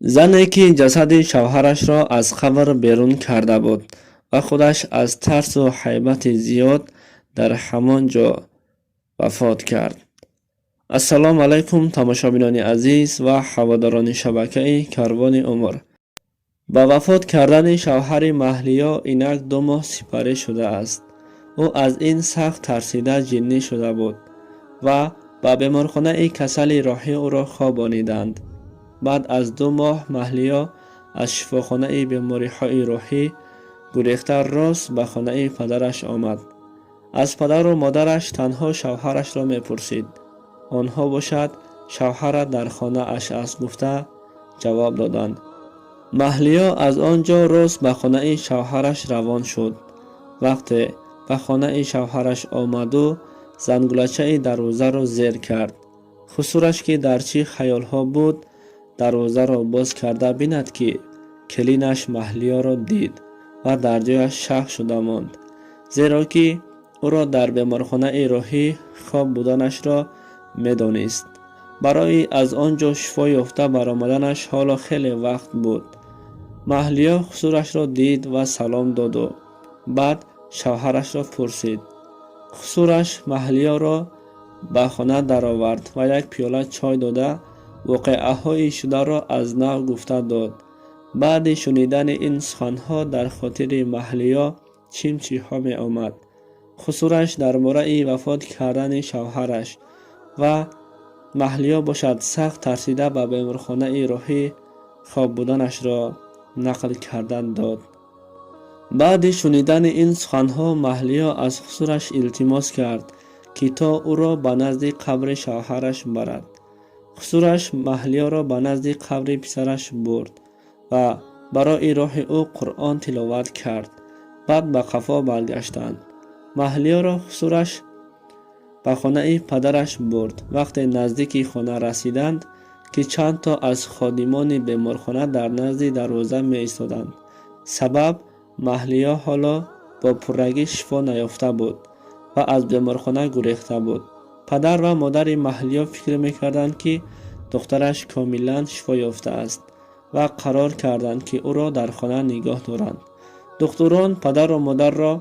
Зане, ки ҷасади шавҳарашро аз қабр берун карда буд ва худаш аз тарсу ҳайбати зиёд дар ҳамон ҷо вафот кард. Ассалому алайкум, тамошобинони азиз ва ҳаводорони шабакаи Карвони умр. Ба вафот кардани шавҳари Маҳлиё инак 2 моҳ сипарӣ шудааст. Ӯ аз ин сахт тарсида, ҷиннӣ шуда буд ва ба беморхонаи касали роҳӣ ӯро хобониданд. Баъд аз 2 моҳ Маҳлиё аз шифохонаи бемориҳои рӯҳӣ гурехта, рост ба хонаи падараш омад. Аз падару модараш танҳо шавҳарашро мепурсид. Онҳо бошад, шавҳарат дар хонааш аст, гуфта ҷавоб доданд. Маҳлиё аз он ҷо рост ба хонаи шавҳараш равон шуд. Вақте ба хонаи шавҳараш омаду зангулачаи дарвозаро зер кард, хусураш, ки дар чӣ хаёлҳо буд, дарвозаро боз карда бинад, ки келинаш Маҳлиёро дид ва дар ҷояш шах шуда монд, зеро ки ӯро дар беморхонаи рӯҳӣ хоб буданашро медонист. Барои аз он ҷо шифо ёфта баромаданаш ҳоло хеле вақт буд. Маҳлиё хусурашро дид ва салом доду баъд шавҳарашро пурсид. Хусураш Маҳлиёро ба хона даровард ва як пиёла чой дода, воқеаҳои шударо аз нав гуфта дод. Баъди шунидани ин суханҳо дар хотири Маҳлиё чим-чиҳо меомад. Хусураш дар бораи вафот кардани шавҳараш ва Маҳлиё бошад, сахт тарсида ба беморхонаи рӯҳӣ хоб буданашро нақл карда дод. Баъди шунидани ин суханҳо Маҳлиё аз хусураш илтимос кард, ки то ӯро ба назди қабри шавҳараш барад. Хусураш Маҳлиёро ба назди қабри писараш бурд ва барои роҳи ӯ Қуръон тиловат кард. Баъд ба қафо баргаштанд. Маҳлиёро хусураш ба хонаи падараш бурд. Вақте наздики хона расиданд, ки чанд то аз ходимони беморхона дар назди дарвоза меистоданд. Сабаб, Маҳлиё ҳоло бо пуррагӣ шифо наёфта буд ва аз беморхона гурехта буд. Падар ва модари Маҳлиё фикр мекарданд, ки духтараш комилан шифо ёфтааст, ва қарор карданд, ки ӯро дар хона нигоҳ доранд. Духтурон падару модарро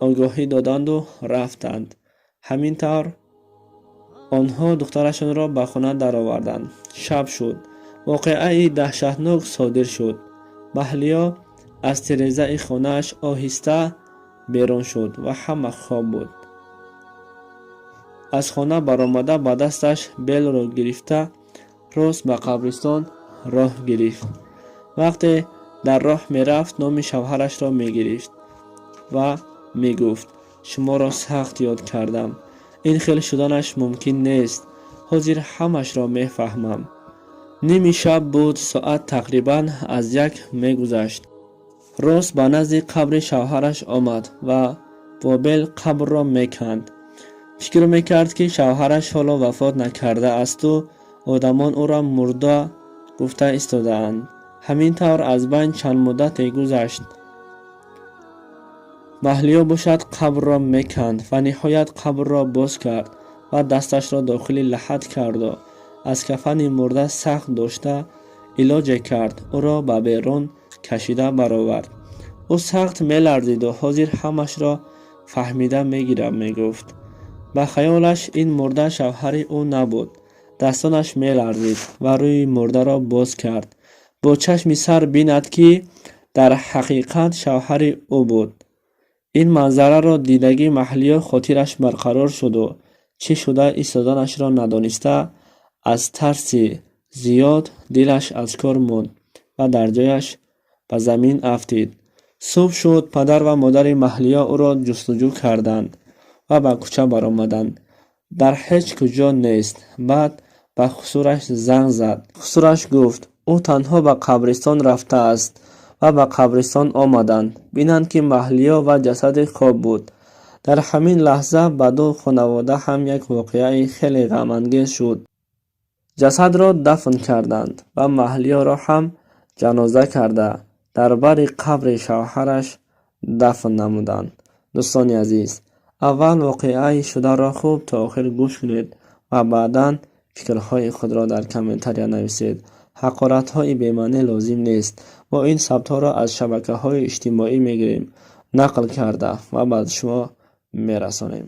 огоҳӣ доданду рафтанд. Ҳамин тавр онҳо духтарашонро ба хона дароварданд. Шаб шуд, воқеаи даҳшатнок содир шуд. Маҳлиё аз тирезаи хонааш оҳиста берун шуд ва ҳама хоб буд. Аз хона баромада, ба дасташ белро гирифта, рост ба қабристон роҳ гирифт. Вақте дар роҳ мерафт, номи шавҳарашро мегирифт ва мегуфт: «Шуморо сахт ёд кардам. Ин хел шуданаш мумкин нест. Ҳозир ҳамашро мефаҳмам». Ними шаб буд, соат тақрибан аз 1 мегузашт. Рост ба назди қабри шавҳараш омад ва бо бел қабрро меканд. Фикр мекард, ки шавҳараш ҳоло вафот накардаасту одамон ӯро мурда гуфта истодаанд. Ҳамин тавр аз байн чанд муддате гузашт. Маҳлиё бошад, қабрро меканд ва ниҳоят қабрро боз кард ва дасташро дохили лаҳад карду аз кафани мурда сахт дошта, илоҷе кард, ӯро ба берун кашида баровард. Ӯ сахт меларзиду ҳозир ҳамашро фаҳмида мегирам, мегуфт. Ба хаёлаш ин мурда шавҳари ӯ набуд. Дастонаш меларзид ва рӯи мурдаро боз кард, бо чашми сар бинад, ки дар ҳақиқат шавҳари ӯ буд. Ин манзараро дидагӣ Маҳлиё хотираш барқарор шуду чӣ шуда истоданашро надониста, аз тарси зиёд дилаш аз кор монд ва дар ҷояш ба замин афтид. Субҳ шуд. Падар ва модари Маҳлиё ӯро ҷустуҷӯ карданд ва ба кӯча баромаданд. Дар ҳеҷ куҷо нест. Баъд ба хусураш занг зад. Хусураш гуфт, ӯ танҳо ба қабристон рафтааст, ва ба қабристон омаданд. Бинанд, ки Маҳлиё ва ҷасади хоб буд. Дар ҳамин лаҳза ба ду хонавода ҳам як воқеаи хеле ғамангез шуд. Ҷасадро дафн карданд ва Маҳлиёро ҳам ҷаноза карда, дар бари қабри шавҳараш дафн намуданд. Дӯстони азиз, аввал воқеаи шударо хуб то охир гӯш кунед ва баъдан фикрҳои худро дар комментария нависед. Ҳақоратҳои бемаънӣ лозим нест. Мо ин сабтҳоро аз шабакаҳои иҷтимоӣ мегирем, нақл карда ва ба шумо мерасонем.